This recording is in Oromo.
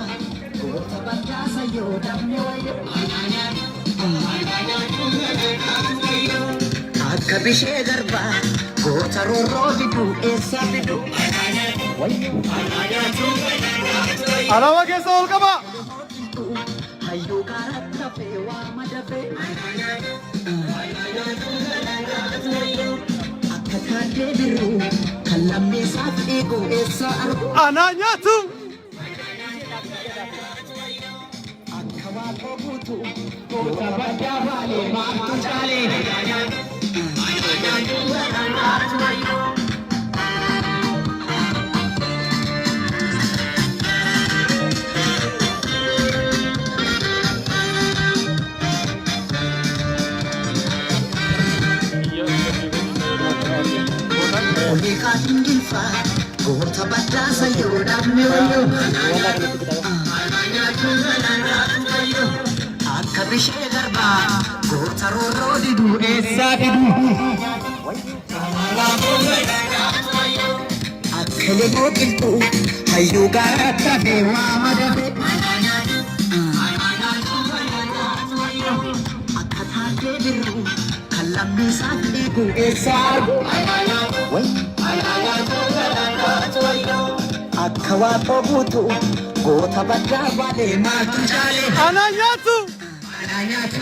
gilfaa goota baddaasa yoo dhabne wayyo. Akka bishee garbaa goota roorroo fidu eessaa fidu. Alaabaa keessa ol qabaa. Hayyuu gaaratti hafee waa madafee. Akka taaddee birruu kan lammiisaaf dhiigu eessaa argu. Anaa nyaatu. Akka waaqoo guutuu goota baddaa baalee maaltu caalee. Olii kaatiin gilfaa goota baddaasa yoo dhabne wayyoo. Akka bishee garbaa goota roorroo didu eessaa fidu. Akka lilmoo qilxuu hayyuu gaaratti hafee waa madafee. Akka taaddee birruu kan lammiisaaf dhiigu eessaa argu. Akka waaqoo guutuu goota baddaa baalee maaltu caalee. Anaa nyaatu. Anaa nyaatu.